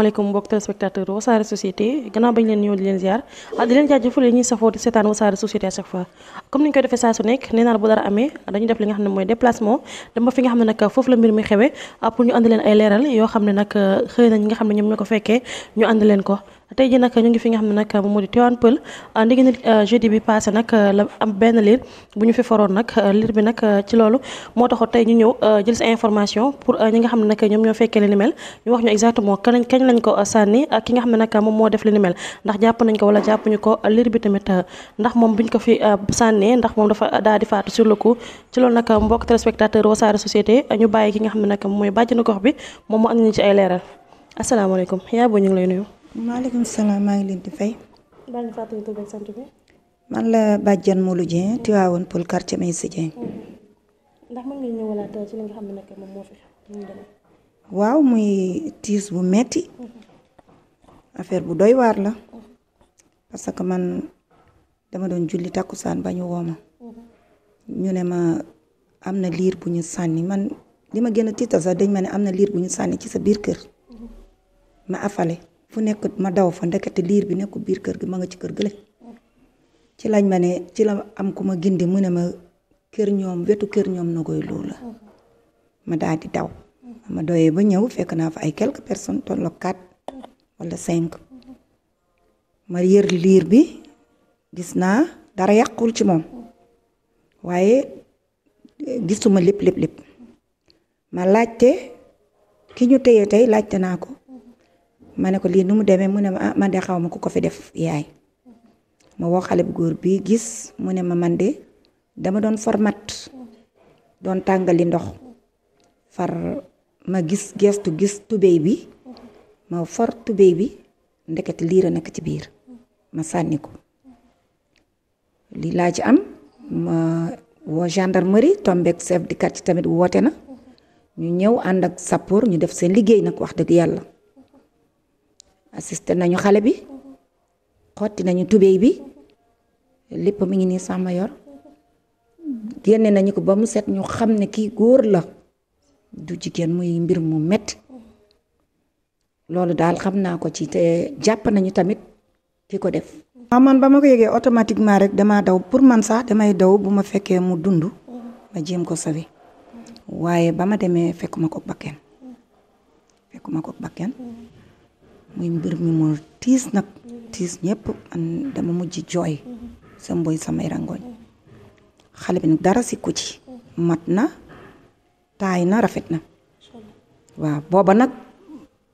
asalaamaaleykum mbokk téléspectateur Wassare Société gannaaw bañ leen ñëw di leen ziar di leen jaajëfal ñuy safoo di seetaan Wassare Société à chaque fois comme ni ñu koy defee saa su nekk nee naa bu dara amee dañu def li nga xam ne mooy déplacement dama fi nga xam ne nag foofu la mbir mi xewee pour ñu andi leen ay leeral yoo xam ne nag xëy na ñi nga xam ne ñoom ñoo ko fekkee ñu andi leen ko tey ji nag ñu ngi fi nga xam ne nag moom moo di Tivaouane Peulh ndigi ni jeudi bi passé nag la am benn liir bu ñu fi foroon nag liir bi nag ci loolu moo taxoon tey ñu ñëw jël sa information pour ñi nga xam ne nag ñoom ñoo fekkee li ni mel ñu wax ñu exactement kañ lañ ko sànni ak ki nga xam ne nag moom moo def li ni mel ndax jàpp nañ ko wala jàppuñu ko liir bi tamit ndax moom buñ ko fi sànnee ndax moom dafa daal di faatu sur le coup ci loolu nag mbokk téléspectateur Wassare Société ñu bàyyi ki nga xam ne nag mooy bàjjenu gox bi moom moo andi ñu ci ay leeral asalaamaaleykum yaa boo ñu ngi lay nuyu. maaleykum salaam maa ngi leen di fay. baal ñu fàttali tur beeg sant bi. man la Badiane Moulou Dieng Tivaouane Peulh quartier Meïssa Dieng. ndax mën nga ñëwalaat ci li nga xam ne nag moom moo fi waaw muy tiis bu metti affaire bu doy waar la parce que man dama doon julli takkusaan ba ñu woo ma ñu ne ma am na liir bu ñu sànni man li ma gën a tiital sax dañ ma ne am na liir bu ñu sànni ci sa biir kër ma afale fu nekk ma daw fa ndekete liir bi nekku biir kër gi ma nga ci kër gële ci lañ ma ne ci la am ku ma gindi mu ne ma kër ñoom wetu kër ñoom na koy loo la ma daal di daw ma doyee ba ñëw fekk naa fa ay quelques personnes tollo 4 wala 5 ma yër liir bi gis naa dara yàqul ci moom waaye gisuma lépp ma laajte ki ñu téye tey laajte naa ko ma ne ko lii nu mu demee mu ne ma man de xaw ma ku ko fi def yaay ma woo xale bu góor bi gis mu ne ma man de dama doon format doon tàngali ndox far ma gestu gis tubéy bi ma for tubéy bi ndekete liir a nekk ci biir ma sànni ko lii laa ci am ma woo gendarmerie tombeek chef de quartier tamit woote na ñu ñëw ànd ak sappoor ñu def seen liggéey nag wax dëgg yàlla assisté nañu xale bi xotti nañu tubéy bi lépp mi ngi nii sama yor génne nañu ko ba mu set ñu xam ne kii góor la du jigéen muy mbir mu metti loolu daal xam naa ko ci te jàpp nañu tamit ki ko def. waaw man ba ma ko yëgee automatiquement rek damaa daw pour man sax damay daw bu ma fekkee mu dund ma jéem ko sawi waaye ba ma demee fekkuma ko bakken muy mbir mi mu tiis nag tiis ñëpp man dama mujj jooy sa mboy samay rangoñ xale bi nag dara sikku ci mat na taay na rafet na waaw booba nag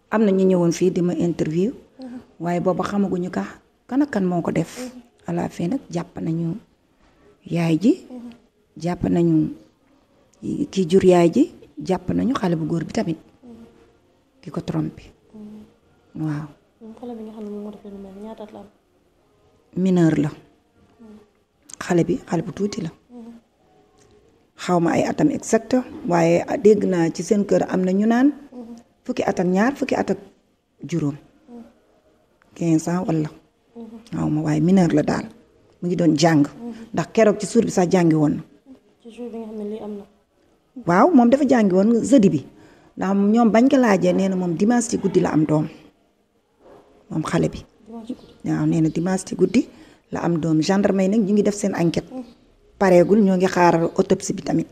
am na ñu ñëwoon fii di ma interview waaye booba xamaguñu kan ak kan moo ko def à la fin nag jàpp nañu yaay ji jàpp nañu ki jur yaay ji jàpp nañu xale bu góor bi tamit ki ko trompé waaw. xale bi nga xam ne moom moo def lu mel ñaata at la am. mineur la xale bu tuuti la xaw ma ay atam exact waaye dégg naa ci seen kër am na ñu naan fukki at ak ñaar fukki at ak juróom 15 ans wala xaw ma waaye mineur la daal mu ngi doon jàng ndax keroog ci suur bi sax jàngi woon na. ci jour bi nga xam ne lii am na. waaw moom dafa jàngi woon jeudi bi ndax ñoom bañ ko laajee nee na moom dimanche ci guddi la am doom moom xale bi. waaw nee na dimanche ci guddi la am doom gendarme yi nag ñu ngi def seen enquête pareegul ñoo ngi xaar autopsie bi tamit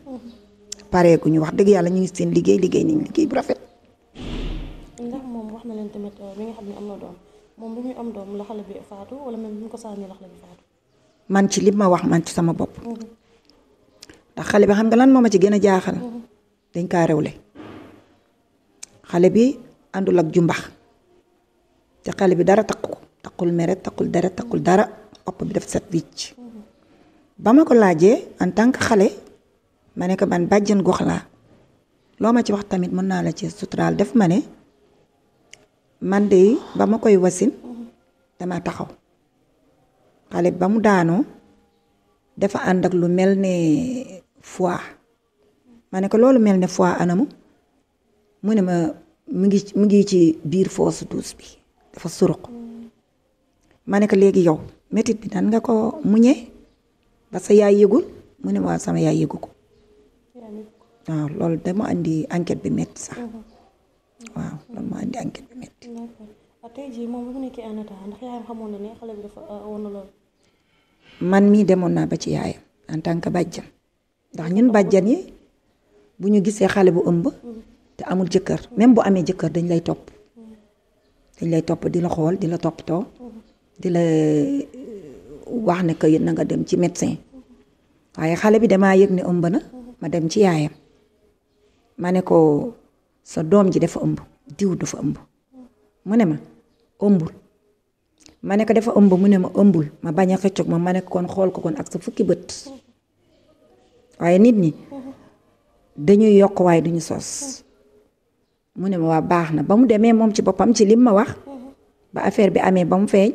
pareeguñu wax dëgg yàlla ñu ngi seen liggéey nañ liggéey bu rafet. ndax moom wax na leen tamit bi nga xam ne am na doom moom bu muy am doom la xale bi faatu wala même bu ñu ko sànni la xale bi faatu. man ci li ma wax man ci sama bopp. ndax xale bi xam nga lan moo ma ci gën a jaaxal. dañ kaa rewle xale bi àndul ak jumbax te xale bi dara takkul meret takkul dara opp bi def set wicc ba ma ko laajee en tant que xale ma ne ko man bàjjen gox laa loo ma ci wax tamit mën naa la ci suturaal def ma ne man de ba ma koy wasin dama taxaw xale bi ba mu daanoo dafa ànd ak lu mel ne foie ma ne ko loolu mel ne foie anamu mu ne ma mu ngi ci biir foosu duus bi dafa suruq ma ne ko léegi yow métit bi nan nga ko muñee ba sa yaay yëgul mu ne ma sama yaay yëgu ko waaw loolu dama andi enquête bi métti sax waaw loolu moo indi enquête bi métti. d'accord tey jii moom bu mu nekkee en état ndax yaayam xamoon na ne xale bi dafa woon na lool. man mii demoon naa ba ci yaayam en tant que bàjjan ndax ñun bàjjan yi bu ñu gisee xale bu ëmb te amul jëkkër même bu amee jëkkër dañ lay topp di la xool di la toppatoo di la wax ne que na nga dem ci médecin waaye xale bi damaa yëg ne ëmb na ma dem ci yaayam ma ne ko sa doom ji dafa ëmb diw dafa ëmb mu ne ma ëmbul ma ne ko dafa ëmb mu ne ma ëmbul ma bañ a xëccoog ma ne ko kon xool ko kon ak sa fukki bët waaye nit ñi dañuy yokk waaye duñu sos mu ne ma waa baax na ba mu demee moom ci boppam ci lim ma wax ba affaire bi amee ba mu feeñ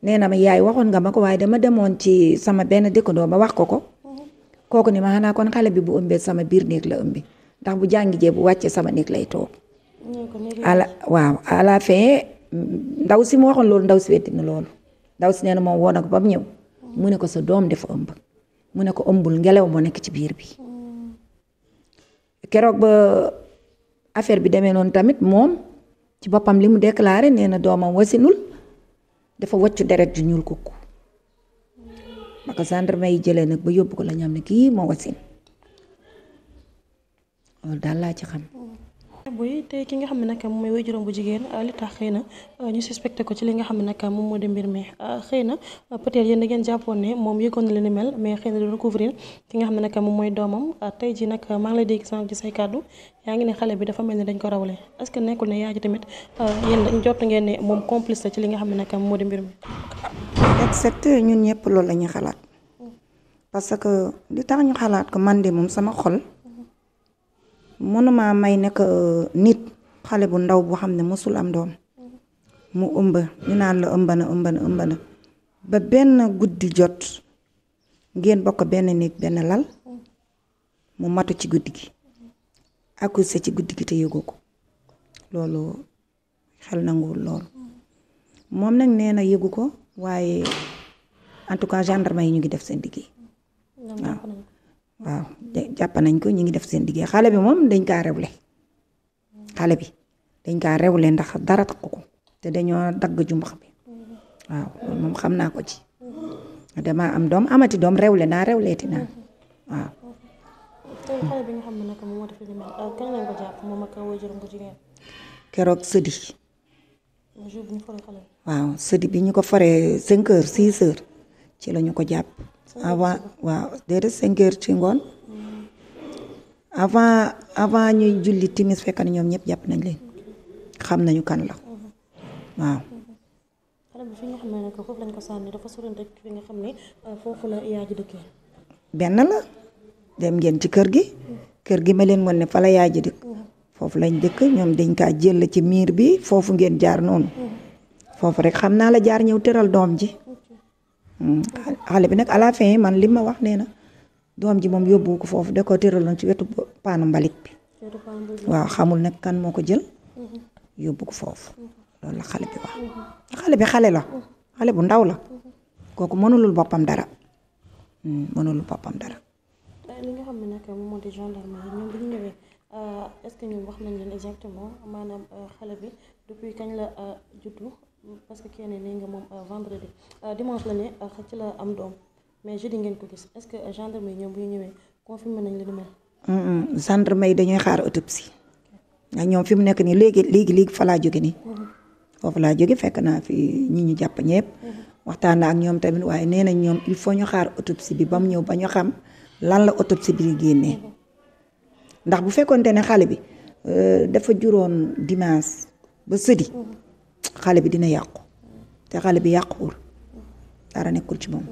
nee na ma yaay waxoon nga ma ko waaye dama demoon ci sama benn dëkkandoo ba wax ko kooku ni ma xanaa kon xale bi bu ëmbee sama biir néeg la ëmbi ndax bu jàngi jee bu wàccee sama néeg lay toog waaw à la fin ndaw si mu waxoon loolu ndaw si weddi na loolu ndaw si nee na moom woo na ko ba mu ñëw mu ne ko sa doom dafa ëmb mu ne ko ëmbul ngelaw moo nekk ci biir bi keroog ba affaire bi demee noonu tamit moom ci boppam li mu déclaré nee na doomam wasinul dafa waccu deret ju ñuul kukku ba ko gendarme yi jëlee nag ba yóbbu ko la ñam ne kii moo wasin loolu daal laa ci xam. buy tey ki nga xam ne nag moom mooy waajuram bu jigéen li tax xëy na ñu suspecté ko ci li nga xam ne nag moom moo di mbir mi xëy na peut-être yéen da ngeen jàppoon ne moom yëgoon na leen mel mais xëy na du recouvrir ki nga xam ne nag moom mooy doomam tey ji nag maa ngi lay dégg sànq ci say kàddu yaa ngi ne xale bi dafa mel ni dañ ko rawale est-ce que nekkul ne yaa ji tamit yéen jot ngeen ne moom complice la ci li nga xam ne nag moom moo di mbir mi. exact ñun ñëpp loolu la ñuy xalaat parce que li tax ñu xalaat ko man de moom sama xol. mënuma may nekk nit xale bu ndaw boo xam ne mosul am doom mu ëmb ñu naan la ëmb na ba benn guddi jot ngeen bokk benn néeg benn lal mu matu ci guddi gi accouché ci guddi gi te yëgoo ko loolu xel nanguwul loolu moom nag nee na yëgu ko waaye en tout cas gendarme yi ñu ngi def seen liggéey waaw jàpp nañ ko ñu ngi def seen liggéey xale bi moom dañ kaa rewle ndax dara takku ko te dañoo dagg jumbax bi waaw loolu moom xam naa ko ci dama am doom amati doom rewle naa rewleeti naa waaw. tey xale bi nga xam ne nag moom moo def li mel kañ lañ ko jàpp moom ak waajuram bu jigéen. keroog sëdi. jour bi ñu foree xale bi. waaw sëdi bi ñu ko foree 5 heures 6 heures ci la ñu ko jàpp. avant waaw déedéet 5 heures ci ngoon avant ñuy julli timis fekk na ñoom ñëpp jàpp nañ leen xam nañu kan la waaw. xale bi fi nga xam ne nag foofu lañ ko sànni dafa sori rek fi nga xam ne foofu la yaay ji dëkkee. benn la dem ngeen ci kër gi ma leen wan ne fa la yaay ji dëkk foofu lañ dëkk ñoom dañ kaa jël ci miir bi foofu ngeen jaar noonu foofu rek xam naa la jaar ñëw tëral doom ji. xale bi nag à la fin man li ma wax nee na doom ji moom yóbbu ko foofu da ko tëraloon ci wetu paanu mbalit bi waaw xamul nag kan moo ko jël yóbbu ko foofu loolu la xale bi wax xale bi xale la xale bu ndaw la kooku mënulul boppam dara li nga xam ne nag moom moo di gendarme yi ñoom bu ñu ñëwee est-ce que ñoom wax nañ leen exactement maanaam xale bi depuis kañ la juddu parce que kenn nee nga moom vendredi dimanche la ne ci la am doom mais jeudi ngeen ko gis est-ce que gendarme yi ñoom bu ñu ñëwee confirmé nañ li ni mel. gendarme yi dañuy xaar autopsie ndax ñoom fi mu nekk nii léegi fa laa jóge nii foofu laa jóge fekk naa fi ñi ñu jàpp ñëpp waxtaan na ak ñoom tamit waaye nee nañ ñoom il faut ñu xaar autopsie bi ba mu ñëw ba ñu xam lan la autopsie bi génnee ndax bu fekkoonte ne xale bi dafa juróon dimanche ba sëdi xale bi dina yàqu te xale bi yàquwul dara nekkul ci moom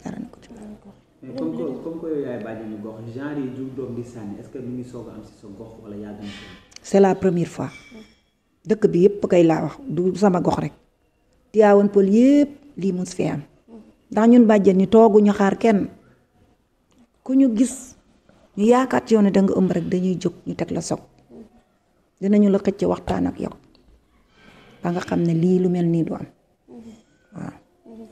dara nekkul ci moom. mais comme que yow yaay bàjjenu gox genre yi jur doom di sànni est-ce que mi ngi soog a am si sa gox wala yàgg na fi. c'est la première fois dëkk bi yëpp kay laa wax du sama gox rek Tivaouane Peulh yëpp lii mus fi am ndax ñun bàjjen ñi tooguñu xaar kenn ku ñu gis ñu yaakaar ci yow ne danga ëmb rek dañuy jóg ñu teg la soog dinañu la xëcc waxtaan ak yow ba nga xam ne lii lu mel nii du am waaw.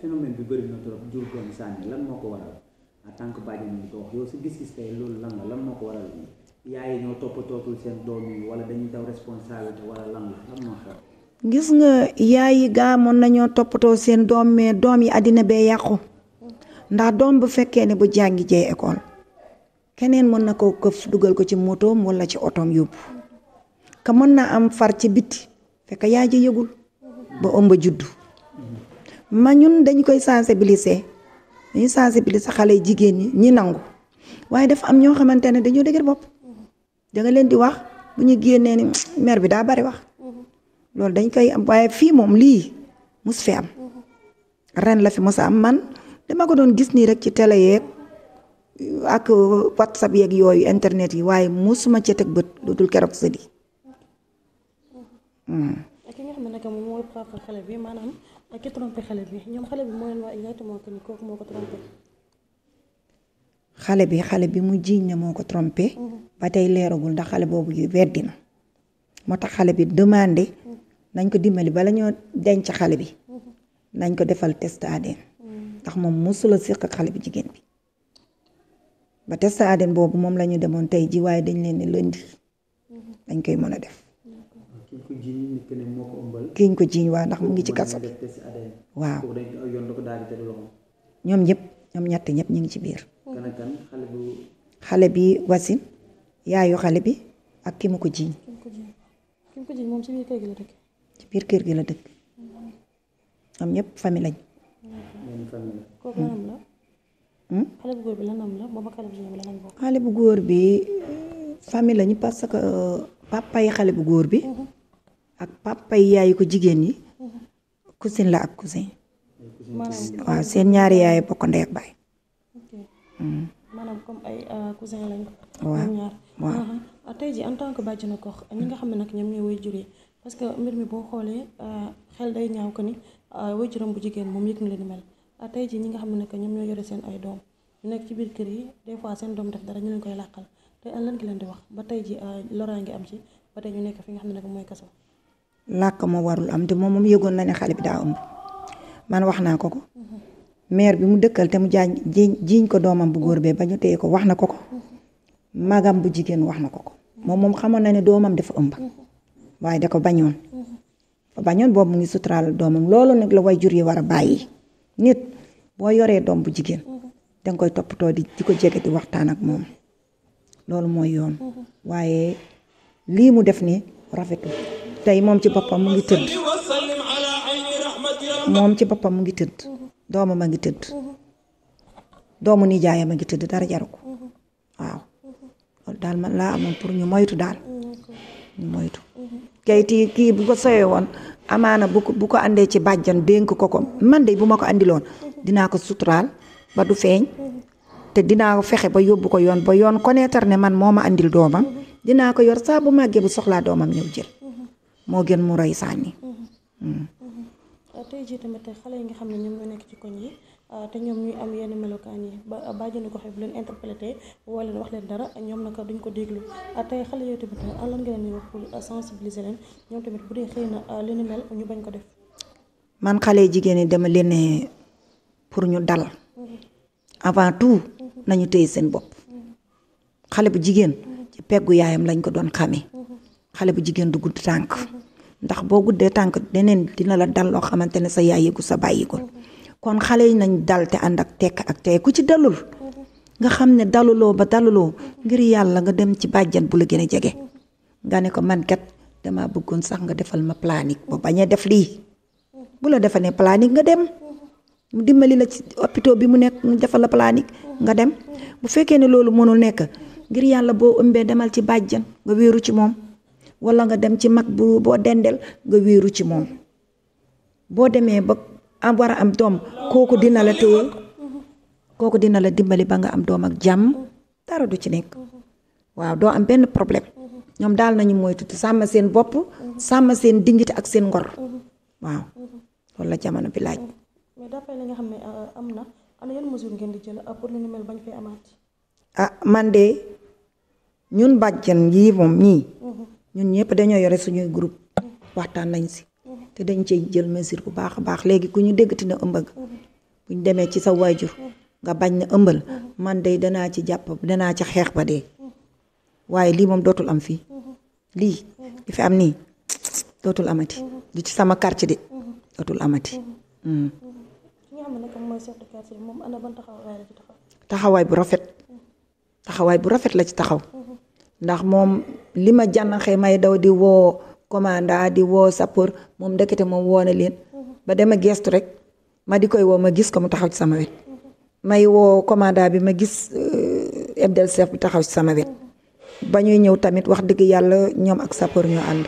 phénomène bi bëri na trop jur doom sànni lan moo ko waral en tant que bàjjen bi ko wax yow si gis-gis tey loolu lan moo ko waral. yaay yi ñoo toppatootul seen doom yi wala dañuy daw responsabilité wala lan moo xew. gis nga yaay yi gaamoon nañoo toppatoo seen doom mais doom yi àddina bee yàqu ndax doom bu fekkee ne bu jàngi jee école keneen mën na ko këf dugal ko ci motoom wala ci otoom yóbbu ka mën na am far ci biti fekk yaay ji yëgul ba ëmb juddu ma ñun dañ koy sensibiliser xale yi jigéen ñi nangu waaye dafa am ñoo xamante ne dañoo dëgër bopp danga leen di wax bu ñu génnee ni mère bi daa bari wax loolu dañ koy am waaye fii moom lii mus fi am ren la fi mos a am man dama ko doon gis nii rek ci télé yeeg ak whatsapp yeeg yooyu internet yi waaye musuma ci teg bët lu dul keroog sëdi ki nga xam ne nag moom mooy papa xale bi maanaam ki trompé xale bi ñoom xale bi moo leen wax exactement que ni kooku moo ko trompé. xale bi mu jiiñ ne moo ko trompé ba tey leeragul ndax xale boobu yu weddi na moo tax xale bi demandé nañ ko dimbali bala ñoo denc xale bi nañ ko defal test ADN ndax moom mosula séq ak xale bi jigéen bi ba test ADN boobu moom la ñu demoon tey ji waaye dañ leen ne lundi dañ koy mën a def kiñ ko jiiñ waa ndax mu ngi ci kaso bi waaw ñoom ñett ñëpp ñu ngi ci biir xale bi wasin yaayu xale bi ak ki mu ko jiiñ moom ci biir kër gi la dëkk. ci biir kër gi la dëkk ñoom ñëpp famille lañ. kooku lanam la. xale bu góor bi lanam la moom ak xale bu jigéen bi lan lañ bokk. xale bu góor bi famille lañu parce que papa yi xale bu góor bi ak papa yi yaayu ko jigéen ñi cousine la ak cousin. waaw seen ñaari yaay bokk ndey ak baay. maanaam comme ay cousin lañ. waaw tey jii en tant que bàjjenu gox ñi nga xam ne nag ñoom ñooy waajur yi parce que mbir mi boo xoolee xel day ñaaw ko ni waajuram bu jigéen moom yëg na leen mel tey jii ñi nga xam ne nag ñoom ñoo yore seen ay doom ñu nekk ci biir kër yi des fois seen doom def dara ñu leen koy làqal tey lan gi leen di wax ba tey jii loraange am ci ba tey ñu nekk fi nga xam ne nag mooy kaso. làkk ma warul am te moom yëgoon na ne xale bi daa ëmb man wax naa ko ko mère bi mu dëkkal te mu jiiñ ko doomam bu góor bee ba ñu téye ko wax na ko ko magam bu jigéen wax na ko ko moom xamoon na ne doomam dafa ëmb waaye da ko bañoon boobu mu ngi suturaal doomam loolu nag la waajur yi war a bàyyi nit boo yoree doom bu jigéen danga koy toppatoo di ko jege di waxtaan ak moom loolu mooy yoon waaye lii mu def ni rafetul tey moom ci boppam mu ngi tëdd doomam a ngi tëdd doomu nijaayam a ngi tëdd dara jaru ko waaw loolu daal man laa amoon pour ñu moytu daal ñu moytu kayiti kii bu ko soyee woon amaana bu ko andee ci bàjjan dénk ko man de bu ma ko andiloon dinaa ko suturaal ba du feeñ te dinaa ko fexe ba yóbbu ko yoon ba yoon connaître ne man moo ma andil doomam dinaa ko yor saa bu màggee bu soxlaa doomam ñëw jël moo gën mu rey sànni. tey jii tamit xale yi nga xam ne ñoom ñoo nekk ci koñ yi te ñoom ñuy am yenn melokaan yi ba bàjjenu ko xeeb leen interpellé woo leen wax leen dara ñoom naka duñ ko déglu tey xale yooyu tamit lan nga leen di wax pour sensibiliser leen ñoom tamit bu dee xëy na li ni mel ñu bañ ko def. man xale jigéen ñi dama leen ne pour ñu dal avant tout nañu téye seen bopp xale bu jigéen ci peggu yaayam lañ ko doon xamee xale bu jigéen du gudd tànk ndax boo guddee tànk deneen dina la dal loo xamante ne sa yaay yëgu sa bàyyi ko kon xale yi nañ dal te ànd ak tekk ak tey ku ci dalul nga xam ne daluloo ngir yàlla nga dem ci bàjjan bu la gën a jege nga ne ko man kat dama bëggoon sax nga defal ma planique ba bañ a def lii bu la defalee planique nga dem mu dimbali la ci hôpital bi mu nekk mu defal la planique nga dem bu fekkee ne loolu mënul nekk ngir yàlla boo ëmbee demal ci bàjjan nga wéeru ci moom wala nga dem ci mag bu boo dendel nga wéeru ci moom boo demee ba am war a am doom kooku dina la téye kooku dina la dimbali ba nga am doom ak jàmm dara du ci nekk waaw doo am benn problème ñoom daal nañu moytu sàmm seen bopp sàmm seen dignité ak seen ngor waaw loolu la jamono bi laaj. mais d'après li nga xam ne am na ana yan mesure ngeen di jël pour lu ñu mel bañ fay amaat. man de ñun bàjjan yii moom ñii ñun ñëpp dañoo yore suñuy groupe waxtaan nañ si te dañ cey jël mesure bu baax a baax léegi ku ñu déggati na ëmbag buñ demee ci sa waajur nga bañ na ëmbal man de danaa ci jàpp danaa ci xeex ba dee waaye lii moom dootul am fii lii li fi am nii dootul amati du ci sama quartier de dootul amati. ki nga xam ne nag mooy chef de quartier moom ana ban taxawaay la ci taxaw. taxawaay bu rafet la ci taxaw ndax moom li ma jànnaxee may daw di woo commandant di woo sapeur moom ndekete moom woo na leen ba dama gestu rek ma di koy woo ma gis ko mu taxaw ci sama wet may woo commandant bi ma gis hebdel chef bi taxaw ci sama wet ba ñuy ñëw tamit wax dëgg yàlla ñoom ak sapeur ñoo ànd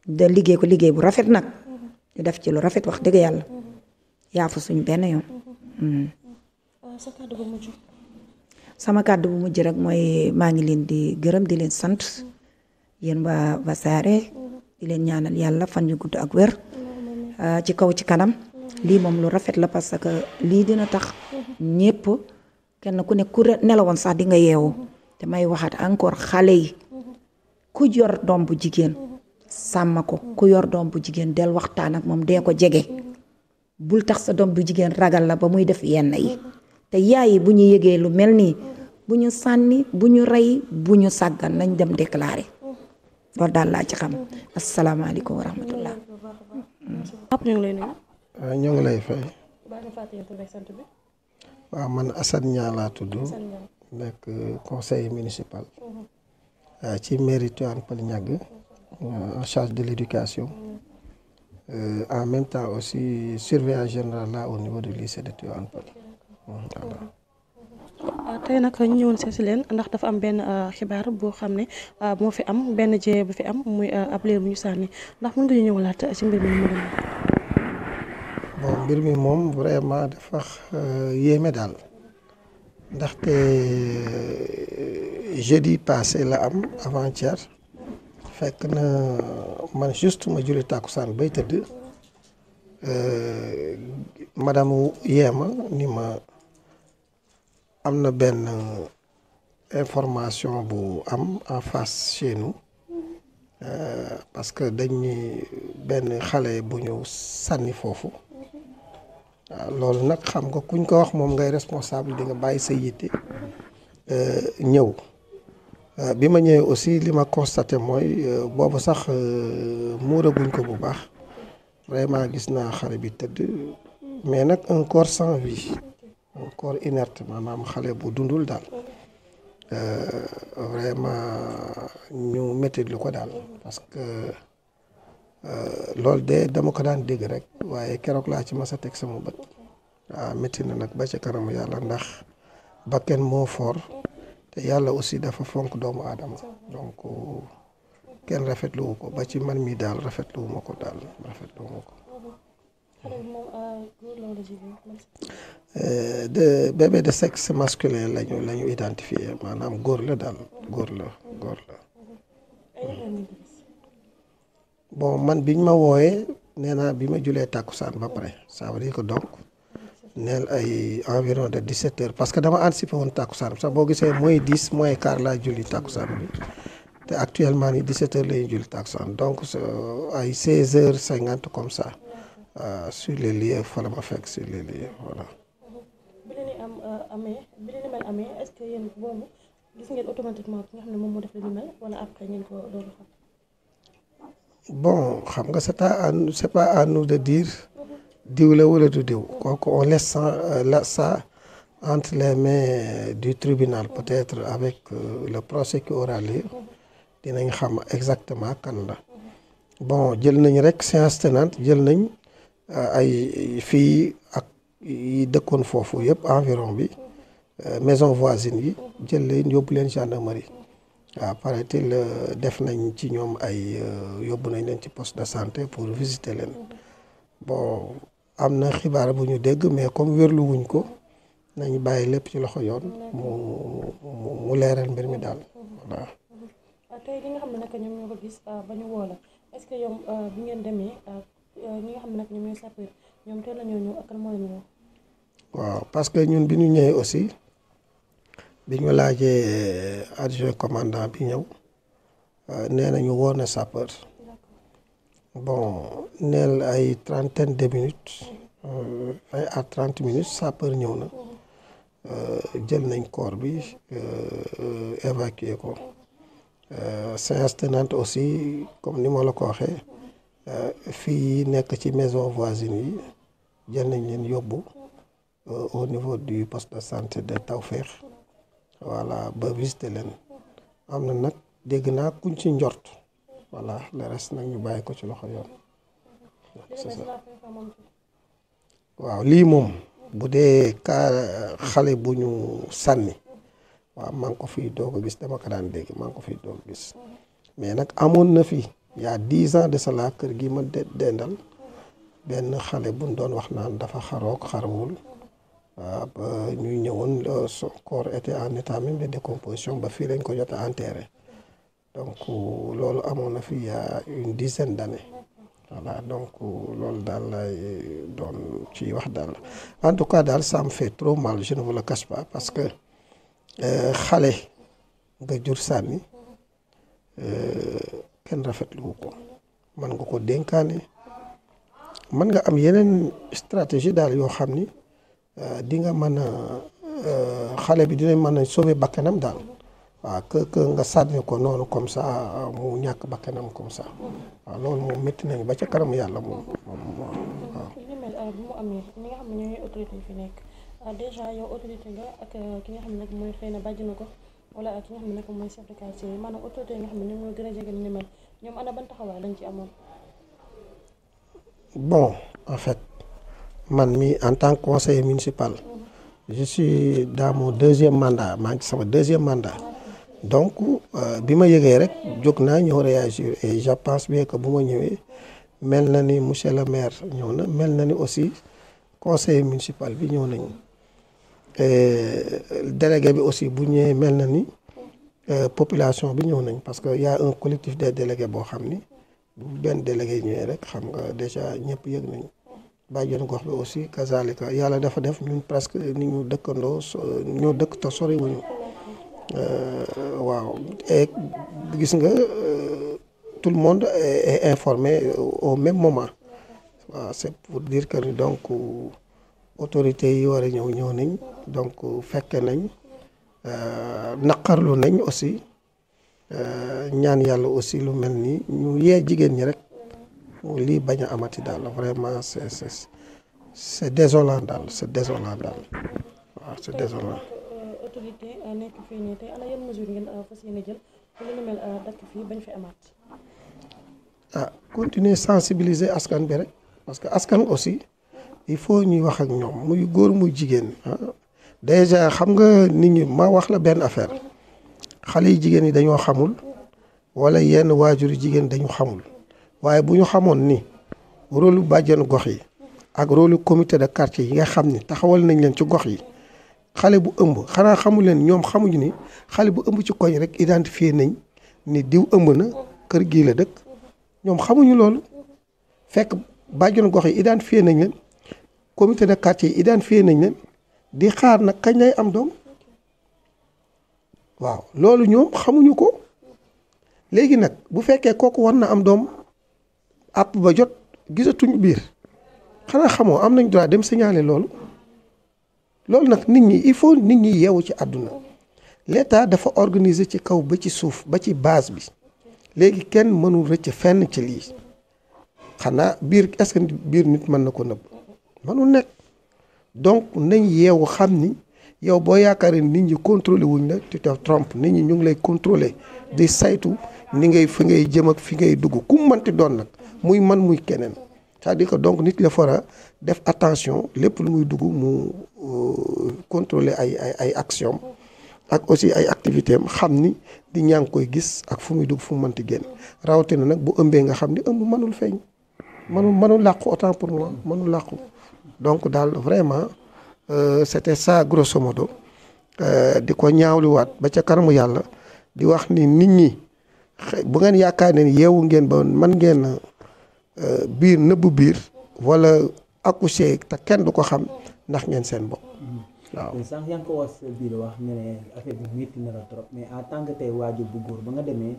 da liggéey ko liggéey bu rafet nag ñu def ci lu rafet wax dëgg yàlla yaafu suñu benn yoon. sa kàddu bu mujj. sama kàddu bu mujj rek mooy maa ngi leen di gërëm di leen sant yéen waa Wassare di leen ñaanal yàlla fan yu gudd ak wér ci kaw ci kanam lii moom lu rafet la parce que lii dina tax ñépp kenn ku ne ku nelawoon sax di nga yeewu te may waxaat encore xale yi ku yor doom bu jigéen sàmm ko ku yor doom bu jigéen del waxtaan ak moom dee ko jege bul tax sa doom bu jigéen ragal la ba muy def yenn yi te yaay yi bu ñu yëgee lu mel nii bu ñu sànni bu ñu rey bu ñu sàggan nañ dem déclarer loolu daal laa ci xam asalaamaaleykum wa rahmatullah. ñu ngi lay nuyu. ñoo ngi lay fay. baa nga fàtte yéen tur beeg sant bi. waaw man Assane Niang laa tudd. nekk conseiller municipal. ci mairie Tivaouane Peulh Niaga en charge de l'éducation. En même temps aussi surveillant général là au niveau du lycée de Tivaouane Peulh. tey nag ñu ñëwoon seesi leen ndax dafa am benn xibaar boo xam ne moo fi am benn jëye bu fi am muy ab liir bu ñu sànni ndax mën nga ñu ñëwalaat ci mbir mi mu demee. bon mbir mi moom vraiment dafa yéeme daal ndaxte jeudi passé la am avant-hier fekk na man juste ma julli tàkkusaan bay tëdd madame Yéema ni ma am na benn information bu am en face chez nous parce que dañuy benn xale bu ñu sànni foofu waaw loolu nag xam nga kuñ ko wax moom ngay responsable di nga bàyyi sa yitte ñëw bi ma ñëwee aussi li ma constaté mooy boobu sax muuraguñ ko bu baax vraiment gis naa xale bi tëdd mais nag un corps sans vie un corps inerte maanaam xale bu dundul daal vraiment ñu méttitlu ko daal parce que loolu de dama ko daan dégg rek waaye keroog laa ci mas a teg sama bët waaw métti na nag ba ci kanamu yàlla ndax bakken moo foor te yàlla aussi dafa fonk doomu aadama donc kenn rafetluwu ko ba ci man mi daal rafetluwu ma ko daal rafetluwu ma ko. de bébé de sexe masculin lañu identifié maanaam góor la daal góor la. bon man biñ ma wooyee nee naa bi ma julee tàkkusaan ba pare ça veut dire que donc neel ay environ de 17 heures parce que dama anticipé woon tàkkusaan sax boo gisee moins 10 moins quart laa julli tàkkusaan bi te actuellement ni 17 heures lañuy julli tàkkusaan donc ay 16 heures 50 comme ça sur les lieux fa la ma fekk sur les lieux voilà. bi leen amee est-ce que yéen boobu gis ngeen automatiquement ki nga xam ne moom moo def li ñu mel wala après ngeen ko doon xam. bon xam nga c'est pas à nous de dire diw la wala du diw kooku on laisse ça entre les mains du tribunal peut-être avec le procès qui aura lieu dinañ xam exactement kan la bon jël nañ rek séance tenante jël nañ ay filles ak yi dëkkoon foofu yëpp environ bi maison voisine yi jël leen yóbbu leen gendarmerie waaw paraît-il def nañ ci ñoom ay yóbbu nañ leen ci poste de santé pour visiter leen bon am na xibaar bu ñu dégg mais comme wérlu wuñ ko nañ bàyyi lépp ci loxo yoon mu leeral mbir mi daal voilà. tey li nga xam ne nag ñoom ñoo ko gis ba ñu woo la est-ce que yow bi ngeen demee ñi nga xam ne nag ñoom ñooy sapeur ñoom teel nañoo ñëw ak kan moo leen woo. waaw parce que ñun bi ñu ñëwee aussi bi ñu laajee adjoint commandant bi ñëw nee nañu woo na sapeur bon neel ay trentaine de minutes 20 à 30 minutes sapeur ñëw na Mhm. 'jël nañ corps bi évacuer ko séance tenante aussi comme ni ma la ko waxee fii yi nekk ci maison voisine yi jël nañ leen yóbbu au niveau du poste de santé de Tawfekh voilà ba visiter leen am na nag dégg naa kuñ ci njort voilà le reste nag ñu bàyyi ko ci loxo yoon. c'est ça waaw lii moom bu dee ka xale bu ñu sànni waaw maa ngi ko fiy doog a gis dama ko daan dégg maa ngi ko fiy doog a gis mais nag amoon na fi y a 10 ans de cela kër gi ma dendal benn xale bu ñu doon wax naan dafa xaroog xarawul waaw ba ñuy ñëwoon son corps était en état même de décomposition ba fii lañ ko jot a enterré donc loolu amoon na fi y a une dizaine d'années voilà donc loolu daal lay doon ci wax daal en tout cas daal ça me fait trop mal je ne vous le cache pas parce que xale nga jur sànni kenn rafetlu ko mën nga ko dénkaane mën nga am yeneen stratégie daal yoo xam ni di nga mën a xale bi dinañ mën a sauver bakkanam daal waaw que nga sànni ko noonu comme ça mu ñàkk bakkanam comme ça waaw loolu moom métti nañu ba ca kanam yàlla moom waaw. li mel bu mu amee ñi nga xam ne ñooy autorité yi fi nekk déjà yow autorité nga ak ki nga xam ne nag mooy xëy na bàjj na ko wala ki nga xam ne nag mooy chef de quartier yi maanaam autorité yi nga xam ne ñoom ñoo gën a jege ni mel ñoom ana ban taxawaay lañ ci amoon. bon en fait man mi en tant que conseiller municipal je suis dans mon deuxième mandat maa ngi ci sama deuxième mandat donc bi ma yëgee rek jóg naa ñëw réagir et je pense bien que bu ma ñëwee mel na ni monsieur le maire ñëw na mel na ni aussi conseiller municipal bi ñëw nañu délégué bi aussi bu ñëwee mel na ni population bi ñëw nañ parce que y a un collectif des délégués boo xam ni bu benn délégué ñëwee rek xam nga déjà ñëpp yëg nañ bàjjenu gox bi aussi kazalika yàlla dafa def ñun presque ni ñu dëkkandoo ñoo dëkk te sori wuñu waaw et gis nga tout le monde est informé au même moment waaw c'est pour dire que ni donc autorités yi war a ñëw nañ donc fekke nañ naqarlu nañ aussi ñaan yàlla aussi lu mel ni ñu yee jigéen ñi rek lii bañ a amati daal vraiment c'est désolant daal c'est désolant daal waaw c'est désolant. autorité nekk fii nii tey ana yan mesure ngeen fas yéene jël pour lu mel dakk fii bañ fi amaat. Continuer sensibiliser askan bi rek parce que askan aussi il faut ñuy wax ak ñoom muy góor muy jigéen déjà xam nga nit ñi ma wax la benn affaire xale yi jigéen yi dañoo xamul wala yenn waajur yu jigéen dañu xamul waaye bu ñu xamoon ni rôle bàjjenu gox yi ak rôle comité de quartier yi nga xam ni taxawal nañ leen ci gox yi xale bu ëmb xanaa xamu leen ñoom xamuñu ni xale bu ëmb ci koñ rek identifié nañ ni diw ëmb na kër gii la dëkk ñoom xamuñu loolu fekk bàjjenu gox yi identifié nañ leen comité de quartier yi identifié nañ leen di xaar nag kañ lay am doom waaw loolu ñoom xamuñu ko léegi nag bu fekkee kooku war na am doom àpp ba jot gisatuñ biir xanaa xamoo am nañ droit dem signaler loolu nag nit ñi il faut nit ñi yeewu ci àdduna l'État dafa organiser ci kaw ba ci suuf ba ci base bi léegi kenn mënul rëcc fenn ci lii xanaa biir est-ce que biir nit mën na ko nëbb mënul nekk donc nañ yeewu xam ni yow boo yaakaaree nit ñi contrôler wuñ la tu te trompes nit ñi ñu ngi lay contrôler di saytu ni ngay fi ngay jëm ak fi ngay dugg ku mënti doon nag muy man muy keneen c'est-à-dire que donc nit la fara def attention lépp lu muy dugg mu contrôler ay action ak aussi ay activité am xam ni di ñaa ngi koy gis ak fu muy dugg fu mu mënti génn rawatina nag bu ëmbee nga xam ni ëmb mënul feeñ mënul làqu autant pour moi mënul làqu donc daal vraiment c'était ça grosso modo di ko ñaawluwaat ba ca kanamu yàlla di wax ni nit ñi bu ngeen yaakaar ne yeewu ngeen ba man ngeen biir nëbbu biir wala accoucher te kenn du ko xam ndax ngeen seen bopp waaw. sànq yaa ngi ko wax sa biir wax ne ne affaire bi métti na la trop mais en tant que tey waajur bu góor ba nga demee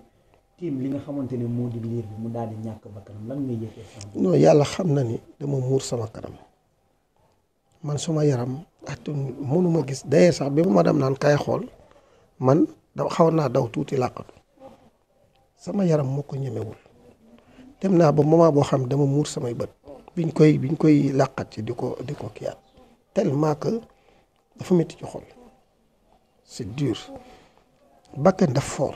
tiim li nga xamante ne moo di liir bi mu daal di ñàkk bakkanam lan ngay yëgee. non yàlla xam na ni dama muur sama kanam man suma yaram at mënuma gis d'ailleurs sax bi ma dem naan kay xool man da xaw naa daw tuuti làqatu sama yaram moo ko ñemewul dem naa ba moment boo xam dama muur samay bët biñ koy làqat ci di ko kiyaat tellement que dafa métti ci xol c'est dur bakkan daf fort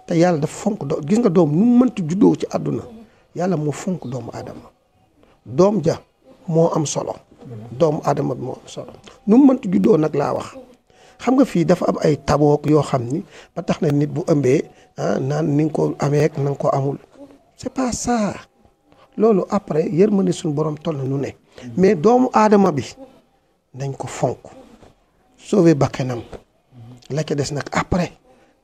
te yàlla daf fonk gis nga doom nu mu mënti juddoo ci àdduna yàlla moo fonk doomu aadama doom ja moo am solo doomu aadama bi moo am solo nu mu mënti juddoo nag laa wax xam nga fii dafa am ay tabook yoo xam ni ba tax na nit bu ëmbee naan ni nga ko amee ak na nga ko amul c'est pas ça loolu après yërmande suñu borom toll na nu ne mais doomu aadama bi nañ ko fonk sauver bakkanam la ca des nag après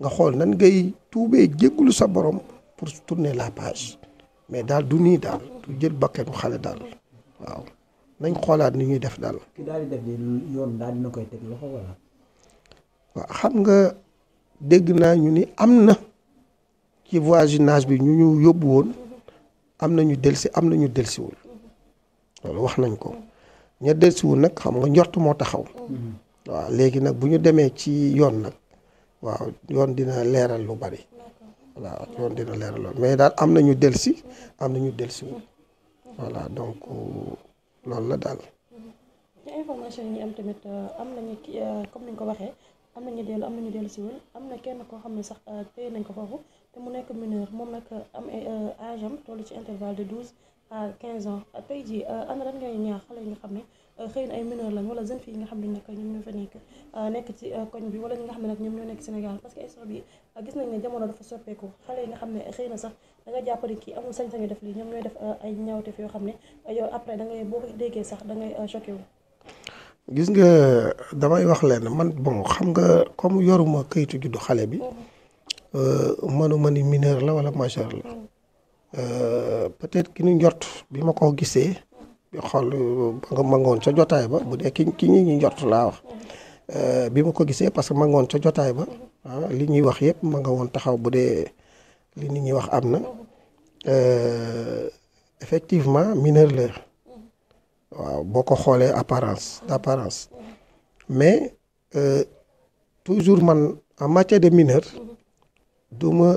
nga xool nan ngay tuubee jéggulu sa borom pour tourner la page mais daal du nii daal du jël bakkanu xale daal waaw nañ xoolaat ni ñuy def daal. ki daal di def di yoon daal dina koy teg loxo wala. waaw xam nga dégg naa ñu ni am na ci voisinage bi ñu yóbbu woon am na ñu delsi am na ñu delsiwul loolu wax nañ ko ña delsiwul nag xam nga njort moo taxaw. waaw léegi nag bu ñu demee ci yoon nag waaw yoon dina leeral lu bari voilà yoon dina leeral lu mais daal am na ñu delsi am na ñu delsiwul voilà donc loolu la daal. ci information yi ñu am tamit am nañu comme ni nga ko waxee am nañu dellu am nañu dellu siwul am na kenn koo xam ne sax téye nañ ko foofu te mu nekk mineur moom nag am âge am toll ci intervalle de 12 à 15 ans tey jii ana lan ngay ñaax xale yi nga xam ne xëy na ay mineur lañ wala jeune fille yi nga xam ne nag ñoom ñoo fa nekk ci koñ bi wala ñi nga xam ne nag ñoom ñoo nekk Sénégal parce que instant bi gis nañ ne jamono dafa soppeeku xale yi nga xam ne xëy na sax da nga jàpp ne kii amul sañ-sañu def lii ñoom ñooy def ay ñaawteef yoo xam ne yow après da ngay boo ko déggee sax da ngay choqué wu. gis nga damay wax leen man bon xam nga comme yoruma kayitu juddu xale bi mënuma ni mineur la wala majeur la peut-être ki ñu njort bi ma ko gisee bi xool nga ma ngoon ca jotaay ba bu dee ki ñi njort laa wax bi ma ko gisee parce que ma ngoon ca jotaay ba li ñuy wax yëpp ma nga woon taxaw bu dee li nit ñi wax am na effectivement mineur la waaw boo ko xoolee d'apparence mais toujours man en matière de mineur du ma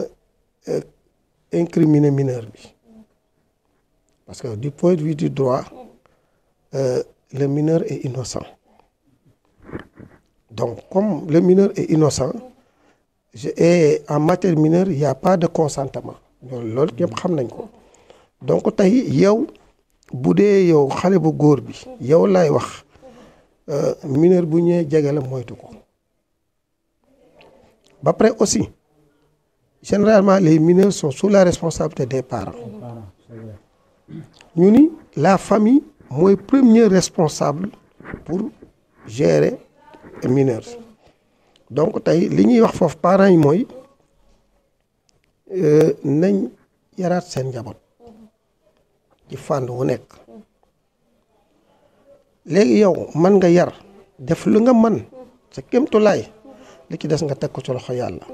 incriminer mineur bi parce que du point de vue du droit le mineur est innocent donc comme le mineur est innocent et en matière mineure il y a pas de consentement loolu ñëpp xam nañ ko donc tey yow bu dee yow xale bu góor bi yow laay wax mineur bu ñëwee jege la moytu ko ba pare aussi généralement les mineurs sont sous la responsabilité des parents ñu ni la famille mooy premier responsable pour gérer mineur donc tey li ñuy wax foofu parents yi mooy nañ yaraat seen njaboot ci fànn wu nekk léegi yow man nga yar def lu nga mën sa kéemtulaay li ci des nga teg ko ci loxo yàlla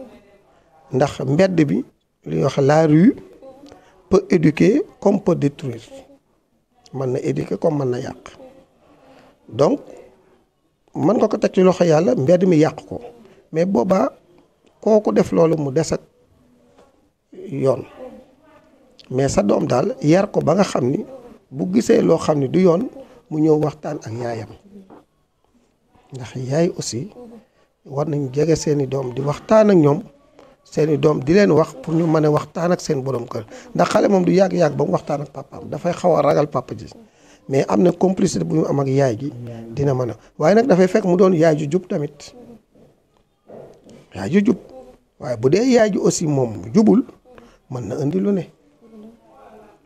ndax mbedd bi li ñuy wax la rue peut éduquer comme peut détruire mën na éduquer comme mën na yàq donc mën nga ko teg ci loxo yàlla mbedd mi yàq ko mais boobaa kooku def loolu mu des ak yoon mais sa doom daal yar ko ba nga xam ni bu gisee loo xam ni du yoon mu ñëw waxtaan ak yaayam ndax yaay aussi war nañ jege seeni doom di waxtaan ak ñoom seeni doom di leen wax pour ñu mën a waxtaan ak seen borom kër ndax xale moom du yàgg-yàgg ba mu waxtaan ak papaam dafay xaw a ragal papa ji mais am na complicité bu ñu am ak yaay ji dina mën a waaye nag dafay fekk mu doon yaay ju jub tamit yaay ju jub waaye bu dee yaay ji aussi moom jubul mën na indi lu ne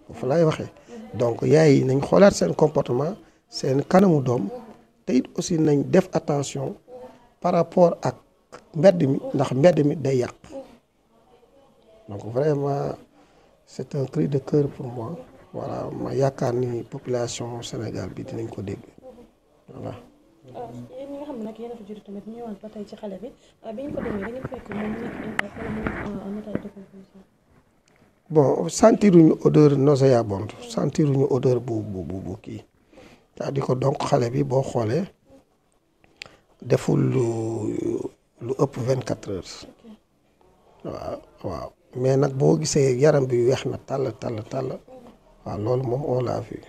foofu laay waxee donc yaay yi nañ xoolaat seen comportement seen kanamu doom te it aussi nañ def attention par rapport ak mbedd mi ndax mbedd mi day yàq donc vraiment c'est un cri de cœur pour moi voilà ma yaakaar ni population Sénégal bi dinañ ko dégg voilà. yéen ñi nga xam ne nag yéen a fa jot tamit ñëwaat ba tey ci xale bi bi ñu ko demee da ngeen fekk moom mu nekk intact wala mu nekk en état de décomposition. bon sentiruñu odeur nauséabonde sentiruñu odeur bu kii c'est-à-dire que donc xale bi boo xoolee deful lu ëpp 24 heures waaw mais nag boo gisee yaram bi weex na tàll waaw loolu moom on l'a vu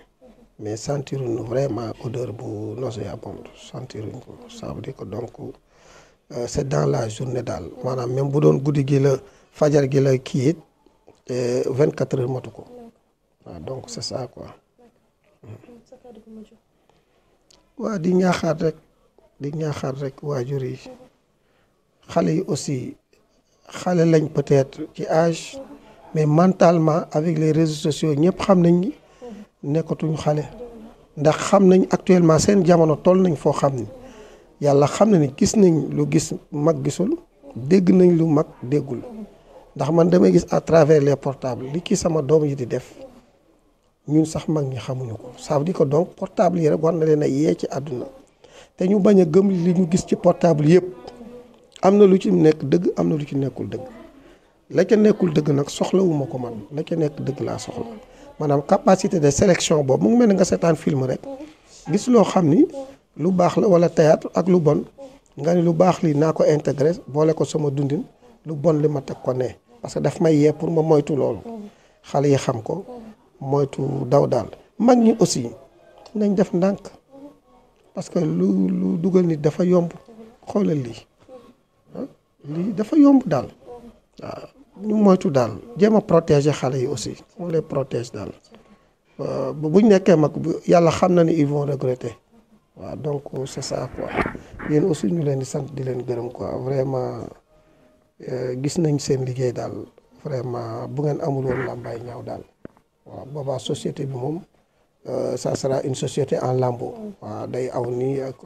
mais sentiruñu vraiment odeur bu nauséabonde sentiruñ ko ça veut dire que donc c'est dans la journée daal maanaam même bu doon guddi gi la fajar gi la kii it 24 heures matu ko waaw donc c'est ça quoi. waa di ñaaxaat rek waajur yi xale yi aussi xale lañ peut-être ci âge mais mentalement avec les réseaux sociaux ñëpp xam nañ ni nekkatuñu xale ndax xam nañ actuellement seen jamono toll nañ foo xam ni yàlla xam na ni gis nañ lu gis mag gisul dégg nañ lu mag déggul ndax man damay gis à travers les portables li kii sama doom yi di def ñun sax mag ñi xamuñu ko ça veut dire que donc portable yi rek war na leen a yee ci àdduna te ñu bañ a gëm li ñu gis ci portable yëpp am na lu ci nekk dëgg am na lu ci nekkul dëgg la ca nekkul dëgg nag soxlawuma ko man la ca nekk dëgg laa soxla maanaam capacité de sélection boobu mu ngi mel ni nga seetaan film rek gis loo xam ni lu baax la wala théâtre ak lu bon nga ni lu baax li naa ko intégré boole ko sama dundin lu bon li ma teg ko ne parce que daf may yee pour ma moytu loolu xale yi xam ko moytu daw daal mag ñi aussi nañ def ndànk parce que lu dugal nit dafa yomb xoolal lii dafa yomb daal waaw ñu moytu daal jéem a protéger xale yi aussi on les protège daal buñ nekkee mag yàlla xam na ni ils vont regretter waaw donc c'est ça quoi yéen aussi ñu leen di sant di leen gërëm quoi vraiment gis nañ seen liggéey daal vraiment bu ngeen amul woon làmbaay ñaaw daal waaw boobaa société bi moom ça sera une société en lambeaux waaw day aw nii ak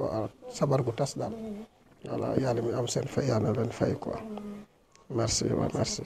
sabar gu tas daal voilà yàlla mi am seen fay yàlla na leen fay quoi merci waaw merci.